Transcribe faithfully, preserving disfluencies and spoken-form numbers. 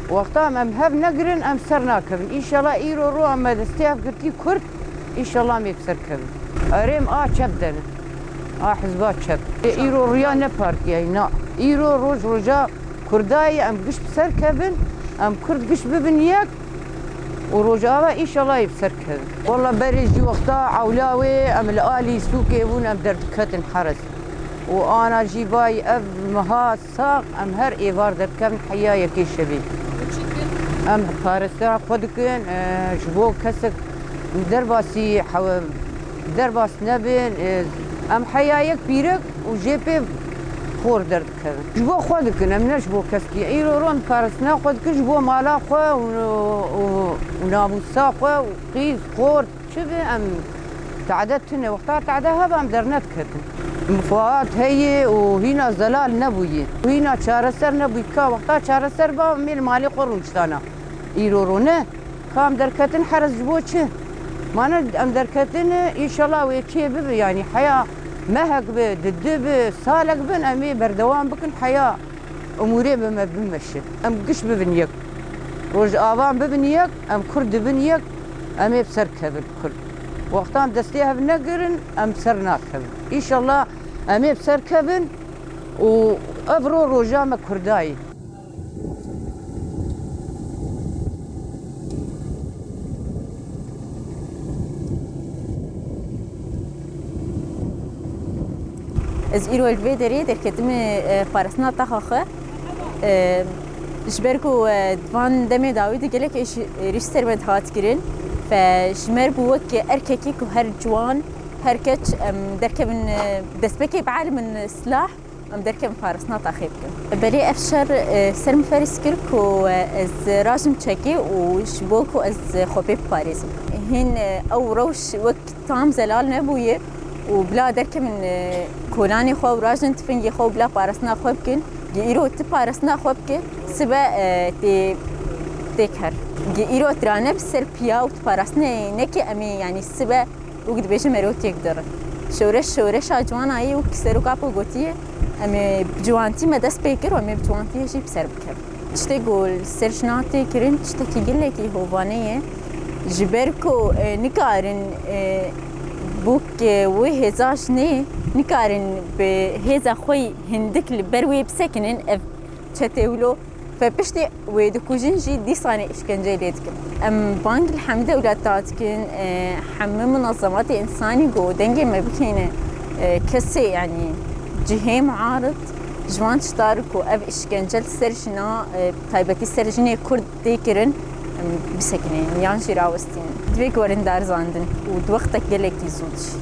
Wexta em, em hev negirin, em ser nakevin. Înşallah îro ro em me destê hev girtî Kurd, înşallah em ê bi ser kevin. Erê em a çep de ne. A hizba çep. Ê îro riya ne partiyayî, na. Îro roj roja Kurda ye, em giş bi ser kevin, em Kurd giş bibin yek û Rojava înşallah ê bi ser kevin. Walla berê jî wexta ewla wê em li alî sûkê bûn, em derdiketin heres. Û ana jî vay ev meha sax em her êvar derdikevin heya yekê şevê. Em parastina xwe dikin, e, ji bo kesek derbasî hewe-, derbas nebin, e, em heya yek pîrik û jê pê xor derdikevin. Ji bo xwe dikin, em ne ji bo keskî. Îro ro em parastina xwe dikin ji bo mala xwe û, û, û namûsa xwe û qîz, xort, çi be em tade tune. Wexta tade hebe em dernediketin. Mifaat heye û hîna zelal nebûye. Hîna çareser nebûye. Ka wexta çareser ba em ê li malê xwe rûniştana. Îro ro ne. Ka em derketin heres ji bo çi? Mane em derketin, înşallah wê çê bibe, yanî heya mehek bi, di di bi, salek bin, em ê berdewam bikin heya umûrê bi me bimeşe. Em giş bibin yek. Rojavan bibin yek, em Kurd dibin yek, em ê bi ser kevin Kurd. Wexta em destê hev negirin, em ser nakevin. Înşallah em ê bi ser kevin û ev ro roja me Kurda ye. Ez îro li vê derê derketime, e, parastina taxa xwe. E, ji ber ku, e, di van demê dawî de gelek êş-, êrîş ser me dihat kirin. Fe ji me re bû wek erkekî ku her ciwan, her keç, em, derkevin, e, destpêkê bielimin silah. Em derkevin parastina taxê bikin. Belê ev şer, e, ser min ferz kir ku, e, ez rajim çekê û ji bo ku ez xwe pê biparêzim. Hîn, e, ew rewş wek tam zelal nebûye û bila derkevin, e, kolanê xwe û rajin tifingê xwe û bila parastina xwe bikin. Gi îro ti parastina xwe bike, sibe, e, tê, têk her. Gi îro tirane bi ser piya û ti parastinê neke em ê, yanî sibe Wek dibêje merotiyek dirin. Şoreş, şoreşa ciwana ye, wek Serok Apo gotiye, em ê bi ciwantî me dest pê kir û em ê bi ciwantiyê jî bi ser bikevin. Tiştê ku li ser jina tê kirin, tiştekî gelekî hovane ye. Ji ber ku, e, nikarin, e, bûk, e, wê hêza jinê, nikarin bi hêza xwe yî hindik li ber wê bisekinin, ev çetê wilo Fe piştî wê dikujin jî dîsanê îşkenceyê lê dikin. Em bang li hemî dewleta dikin, e, hemî munazematê însanî ku dengê me bikeyne, e, kesê, yanî cihê muarid, ji van tiştar ku ev îşkence li ser jina, e, taybetî ser jinê Kurd tê kirin, em bisekinînin yan jî rawestînin. Divê ku werin darizandin û di wextek gelekî zû de jî.